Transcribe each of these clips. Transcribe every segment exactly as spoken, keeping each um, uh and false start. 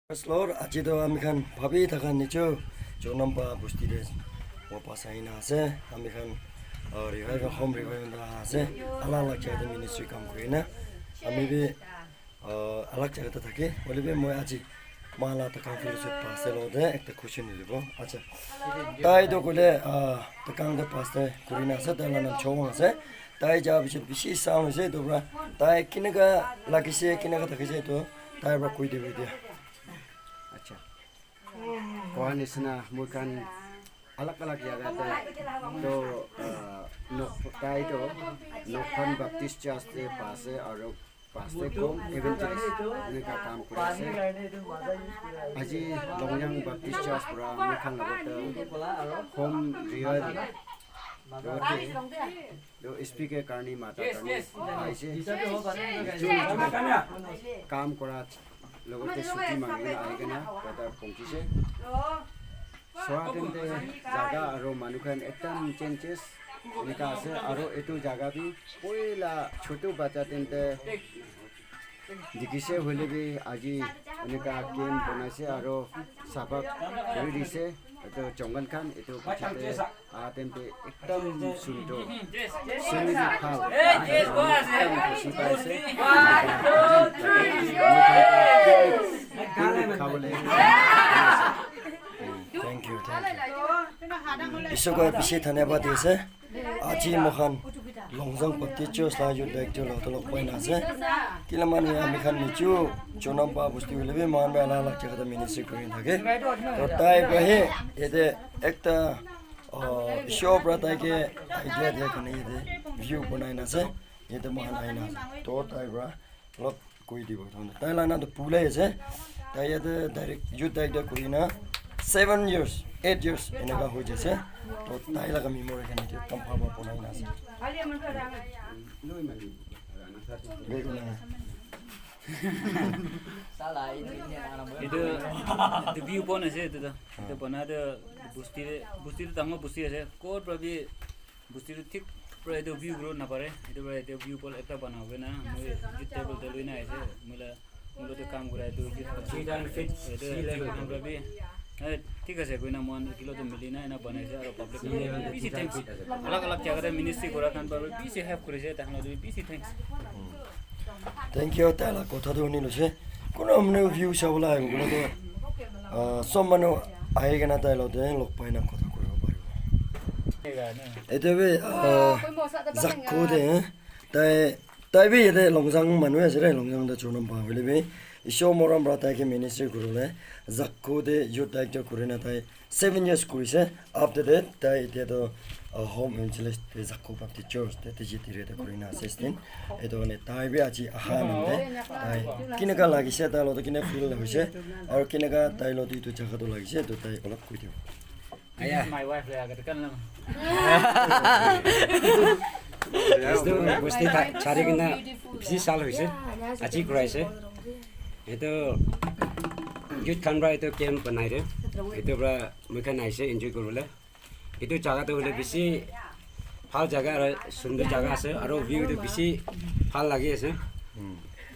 Praise Lord, aji toh ami khan bhabi thaka nicho Chonampa bosti te wapas aina ase. Ami khan, uh, revival, home revival te aha ase. Alag alag jaga te ministry kam kuri na. Ami bi, uh, alag jaga te thake. Hoile bi moi aji mala ta kam kuri se pastor lo de ekta question dilibo. Acha. Tai toh koile, uh, ta kam te pastor kuri na ase. Tai la nam Chowang ase. Tai ja bishi, bishi sound ase. Etu pra tai kinaka lagise, kinaka thakise etu tai pra koi dibo dia. Acha. Koa nisna moi khan alag alag jaga te to, ah, nok tai to Nokphan Baptist Church te pa ase aru pastor cum evangelist eneka kam kuri ase. Aji Longyang Baptist Church pra moi khan logot te home revival logot te to speaker karni mata karni aise. Kam kora logot te chuti mangi na ahi kena brother pongchise. Soa tente jaga aru manu khan ekdam changes eneka ase aru etu jaga bi poila chotu bacha tente dikise hoile bi aji eneka camp banaise aru safa kuri dise etu jongle khan etu piche te ah tente ekdam sundor scenery bhal ekdam khushi paise. Khabole Thank you, thank you. Ishwar ko bishi dhanyabad di ase. Aji moikhan Longzang Baptist Church la youth director la tolok pai na ase. Kila manu ami khan nichu Chonampa bosti hoile bi moikhan bi alag alag jaga te ministry kuri thake. To tai pa he yate ekta, uh, show pra tai ke idea dia karne yate view banai na ase. Yate moikhan ahi na ase. To tai pra olop koi dibo. Tai la na to pulai ase. Tai yate direct youth director kuri na seven years, eight years eneka hoi jai ase. To tai laga memory khan yate ekdam bhal para banai na ase. Etu, etu view point ase etu toh. Etu bana toh bosti te, bosti toh dangor bosti ase. Kot pra bi bosti toh thik pra etu view kuri na pare. Etu pra etu view point ekta bana hoina moi etu table te loi na ase. Moi la, moi la toh kam kura etu youth Three hundred feet etu sea level. Pra bi, eh, thik ase koina moikhan etu la toh mili na ena banai ase aru public khan bishi thanks. Alag alag jaga te ministry kura khan pra bi bishi help kuri ase. Tai khan la toh bishi thanks. Thank you, tai la kotha tu huni loise. Kuno manu view sabole ahi kena tu, ah, sob manu ahi kena tai log te log pai na kotha kuribo paribo. Etu bi, ah, Zakko te, eh, tai, tai bi yate Longzang manu ase re, Longzang te Chonampa hoile bi. Isor morom pra tai ke ministry kuribole Zakko te youth director kuri na tai seven years kurise. After that, tai etia toh, uh, home evangelist te Zakko Baptist Church te T G T re te kuri na ase, assistant. Etu karne tai bi aji aha nam te tai kineka lagise, tai lo toh kina feel hoise, aru kineka tai lo toh etu jaga toh lagise, etu tai olop koi dibo. Aya. This is my wife, le, agar kan lam. Etu bosti tha-, chari kena bishi sal hoise. Aji kuraise. Etu youth khan pra etu camp banai de. Etu pra moi khan aise enjoy kuribole. Etu jaga tu hoile bishi bhal jaga aru sundor jaga ase aru view tu bishi bhal lagi ase.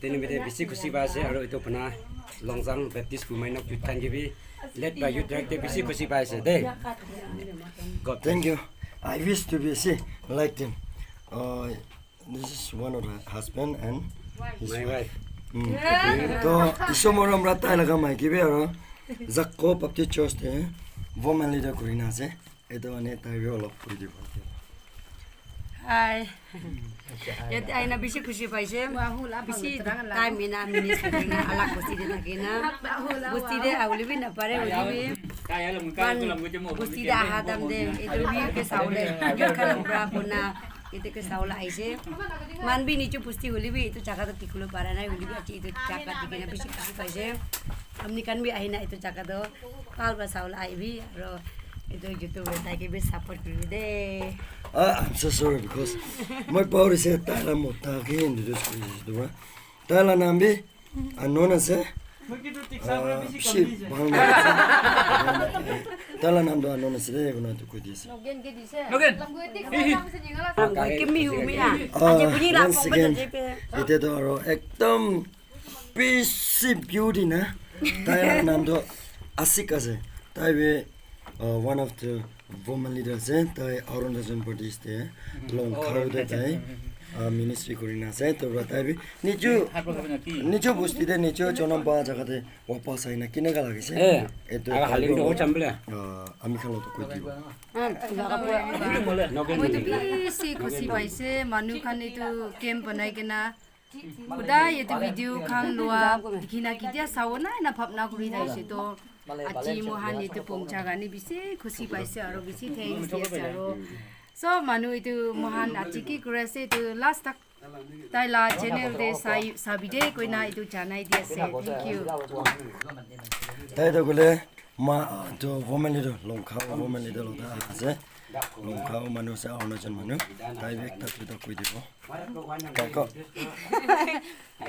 Teni bete bishi khushi pai ase aru etu apna Longzang Baptist Women of Youth khan ke bi led by youth director bishi khushi pai ase de. God bless. Thank you. I wish to be, see, like them. Uh, This is one of the husband and his wife. My wife. Mm. To, Isor morom pra tai laga maiki bi aro Zakko Baptist Church te woman leader kuri na ase. Etu ane tai bi olop koi dibo. Hi. Yate aina bishi khushi paise. Bishi time ena ministry kuri na alag bosti te thaki na. Bosti te ahule bi na pare, hoile bi. Man, bosti te aha time te etu view ke saule. Youth khan pra kona. Etu ke saula aise. Man bi niche bosti hoile bi etu jaga toh dikhi bole para nai, hoile bi aji etu jaga dikhi na bishi khushi paise. Apni khan bi ahina etu jaga toh bhal para saula ahibi, aro etu YouTube te tai ke bi support kuribi de. Ah, I'm so sorry because moi pahurise tai la mota ke introduce kuri dise etu pra. Tai la nam bi Anon ase. Ah, bishi bhal nam ase. Tai la nam toh Anon ase de, koina toh koi di ase. Logan. Kimi humi ah. Ah, aji buni la once again, ite toh aro ekdom bishi beauty na. Tai la naam toh Asik ase. Tai bi uh, one of the woman leader ase. Tai Arunachal Pradesh te Longkhao te tai uh, ministry kuri na ase. To pra tai bi nijo nijo bosti te nijo jonam pa jaga te wapas aina kineka lagise. Eh, etu aga halim to chambla. Uh, ami khan lo to koi dibo. Moi tu bishi khushi paise manu khan etu camp banai kena Kudai etu video khan lua dikhina ketia sawo na na bhabna kuri thaise to aji mohan etu pongcha gani bishi khushi paise aro bishi thanks di ase aro sob manu etu mohan aji ki kuri ase etu last tak tai la channel te sai sabi de koina etu janai di ase thank you. Tai to gule ma to woman leader Longkhao woman leader lo ta ase Longkhao manu ase Arunachal manu tai bi ekta duita koi dibo.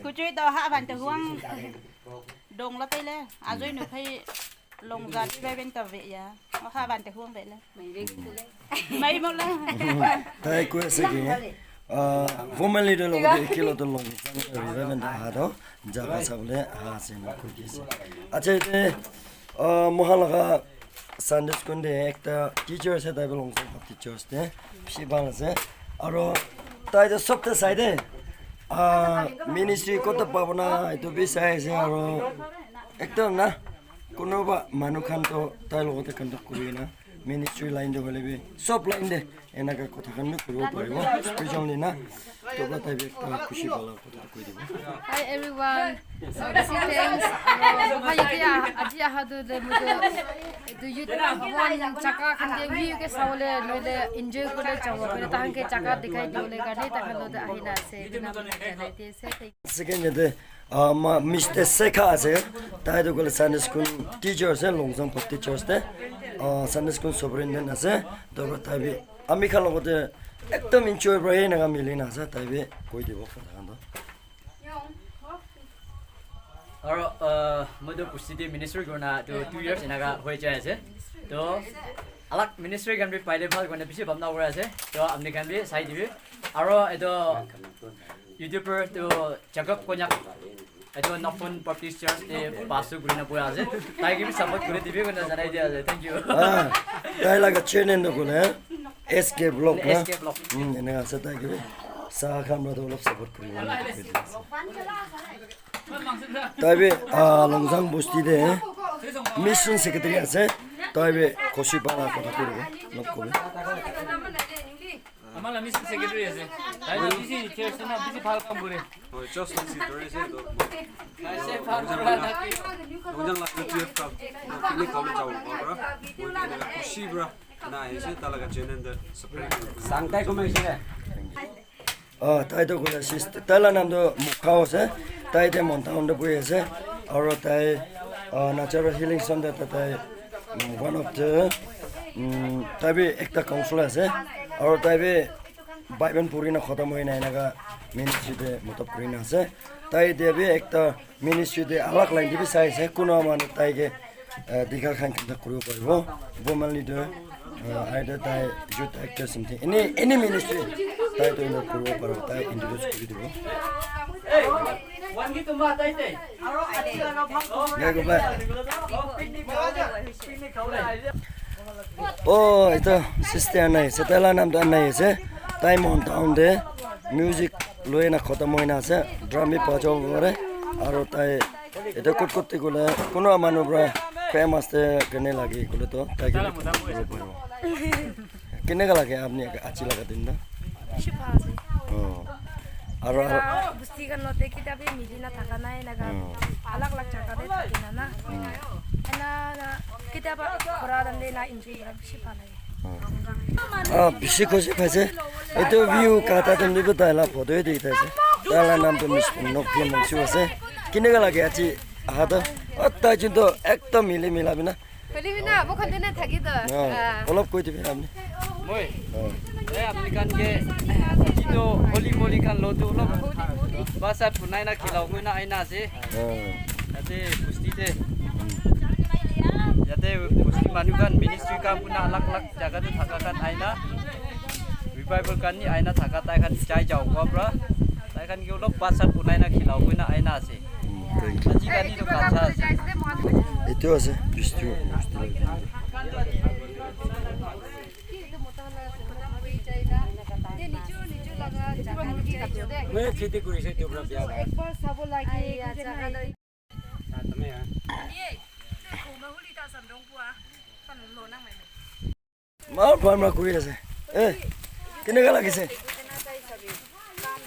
Kuchui to ha ban te huang dong la tele ajoi no phai long za di bai ben ta ve ya. Ha ban te huang ve le. Mai mo la. Tai koi ase ki uh, woman leader lo de kilo to long sang revival da ha do jaga sa bole ha ase na koi ki ase. Acha ite uh, mohan laga Sunday school de ekta teacher ase tai bi Longkhao Baptist church te bishi bhal ase aro tai toh sob te sai de ah ministry kota pabo na etu bi sai ase aro ekdom na kunuba manu khan toh tai logote contact kuri na ministry line te hoile bi sob line te enaka kotha khan bi kuribo paribo special ni na to ba tai bi ekta khushi pala kotha koi dibo. Hi everyone. So, bishi thanks. Aro, moikhan yate ah-, aji aha tu de mujo etu youth na hon chaka khan de view ke sawole noile enjoy kore jabo kore tahan ke chaka dikhai diwole karne tahan lo de ahina ase. Etu na moi janai di ase. Thank you. Second yate uh, ma Mister Sekha ase. Tai tu kole Sunday school teacher ase Longkhao Baptist church te. Uh, Sunday school superintendent ase. To tai bi ami khan logote ekdom enjoy pra he naga mili na ase. Tai bi koi dibo kotha khan to. Aro uh, moi to pusti te ministry kurna to two years enaka hoi jai ase. To alak ministry khan bi paile bhal kurna bishi bhabna kura ase. To apni khan bi sai dibi. Aro etu YouTuber to Jacob Konyak etu Nokphon Baptist Church te pastor kurina boya ase. Tai ke bi support kuri dibi kurna janai dia ase. Thank you. Ah, tai laga channel to kole S K Vlog na. S K Vlog. Hmm, enaka ase tai ke bi. Sa khan pra to olop support kuri. Tai bi ah, Longkhao bosti de mission secretary ase. Tai bi khushi pala kotha kuri olop kuri. Amar la mission secretary ase. Tai la busy chair ase na, busy bhal kam kore. Hoi, just like secretary ase to. Kaise bhal kora na ki? Longkhao la T F ka. Kini kami jabo, bra. Moi enaka khushi pra na ase, ta laga channel de subscribe kuri. Sangtai kumai sile. Ah, tai to koi ase, tai la naam to Mukhao ase. Tai te Mon Town te bohi ase. Aro tai ah, Natural Healing Center te tai mm, one of the mm, tai bi ekta counselor ase. Aro tai bi Bible puri na khatam hoi na enaka ministry te matlab kuri na ase. Tai te bi ekta ministry te alag line te bi sai ase. Kuno manu tai ke uh, dikha khan kanta kuribo paribo. Woman leader, uh, either tai youth actor something. Any, any ministry tai to involve kuribo paribo. Tai introduce kuri dibo. Hey, one ki tumba tai te. Ngai ko bai. Oh, etu sister anai ase. Tai la naam to anai ase. Tai Mon Town te music loi na khatam hoi na ase. Drum bi bajabo pare. Aro tai etu kot kot te koile kuno manu pra famous te kene lage koile to tai ke bi khatam kuribo paribo. Keneka lage apni aji laga din ta? Bishi bhal ase. Oh. Aro, aro. Kitiaba bosti khan logote kitiaba mili na thaka nai enaka. Hmm. Alag alag jaga te thaki na na. Hmm. Ena na kitiaba ghor khan te na enjoy kura bishi bhal lage. Hmm. Ah, bishi khushi paise. Etu view kata tum dibo tai la photo he dikhi ase. Tai la naam tu Mister Nokphon Wangchuk ase. Keneka lage aji aha to? Oh, tai jun to ekdom mili mila bina. Holi bina, bo khon dena thaki to. Ah, ah. Olop koi dibi apni. Moi? Ah. Eh, apni khan ke, etu holi moli khan lo tu olop. Basa punai na khilao koi na aina ase. Ah. Yate bosti te. Yate bosti manu khan ministry kam kurna alag alag jaga te thaka khan aina. Revival khan ni aina thaka tai khan jai jao ko pra. Tai khan ke olop basa punai na khilao koi na aina ase. Hmm. Thank you. Etu ase, bistu. Mal farmer kuri ase. Eh, keneka lagise?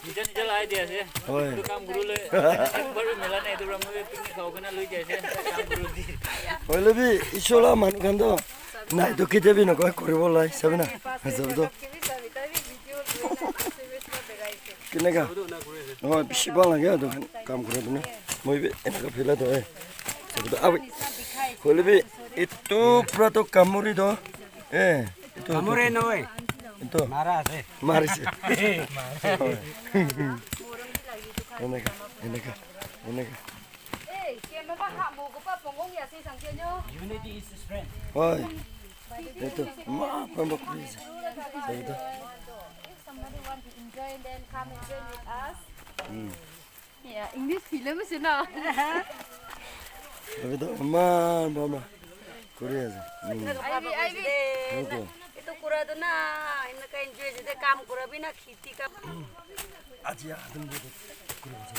Nija nija lai dia ase. Hoi. Etu kam guru le, ekbar mela nai, etu para moi picnic khao kena lui dia ase. Kam guru di. Hoile bi, Ishwar la manu khan to, nai to kitia bi nokoi, kuribo lai, sabi na? Sabi to. Keneka? Hoi, bishi bhal lage etu khan kam kura tu na. Moi bi eneka phila to, eh. Sabi to, abi. Hoile bi, etu pura to kamuri to. Eh, etu, etu, Kamure etu. Nohoi. Etu. Mara ase. Marise. Eneka, eneka, eneka. Unity is strength. Hoi. Etu. Ma, pamba please. Etu. If somebody want to enjoy, then come and join with us. Hmm. Yeah, English film ase na. Etu. Ma, ma, ma. Kuri ase. Hmm. Aibi, aibi. Etu. Etu kura tu na, eneka enjoy jete kam kura bi na, kheti kam. Aji ya, dum dum dum. Kuri ase.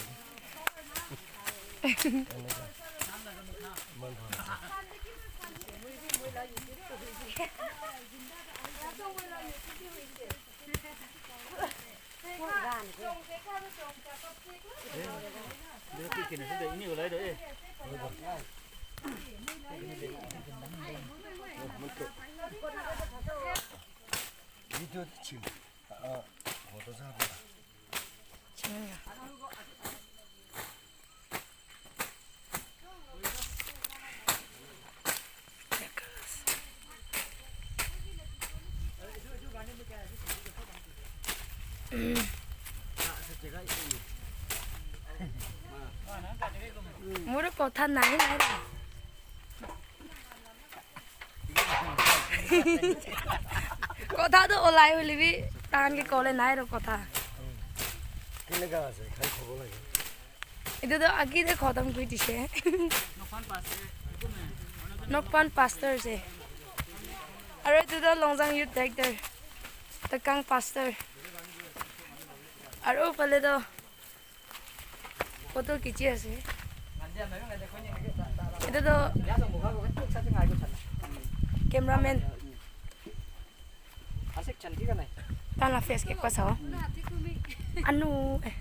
Video de chim. Ah, photo sa. Muru kotha nai nai. Kotha to olai hoile bi tahan ke kole nai ro kotha. Keneka ase? Khai khobo lage. Etu to agi te khotom kuri dise. Nokpan pastor ase. Aru etu to Longzang Youth Director, Takang Pastor. Aru phale to photo khichi ase. Etu to cameraman. Asik cantik kan ai? Tan la face ke kwa sao. Anu, eh.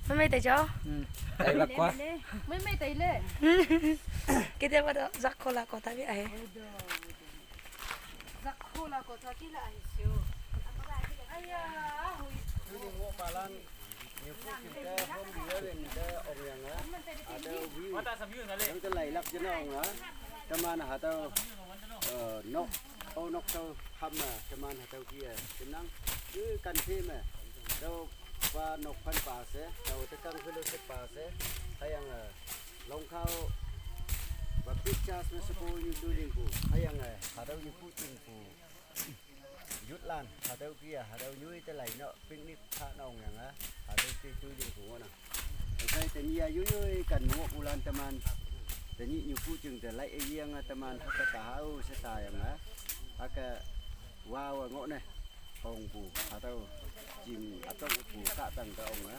Mama tai jao. Hmm. Tai bak kwa. Mama tai le. Ketia ba to Zakho la kotha bi ahe. Zakho la kotha ki la ahe sio. Aya, hui. Nyupu kimta hom biya lemta ong yang a. Ada wi. Yang ta lailak jena ong a. Teman hatau, eh, nok, oh, nok tau ham a. Teman hatau kia. Tenang. Wi kan the ma. Tau pa nok pan pa se. Tau tekang fellowship pa se. Hayang a. Longkhao. Baptist church ma supu nyu du ling ku. Hayang a. Hatau nyu pu ting ku. Jutlan, hatau kia, hatau nyui te lai no, picnic pha nong yang a, hatau te tui ling ku na. Sai te ni ya yu yu kan mo ulan teman. Te ni nyu pu chung te lai e yang a teman, haka ta hau se ta yang a. Haka wa wa ngo ne. Hong pu, hatau jim atong pu ka tang ta ong a.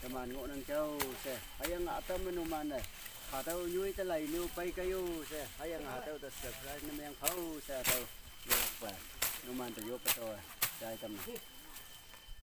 Teman ngo nang chau se, hayang atam menu man ne. Hatau nyui te lai nu pai kayu se, hayang hatau ta subscribe ne meng phau se hatau. Yo pa, nu man te yo pa to, jai tam.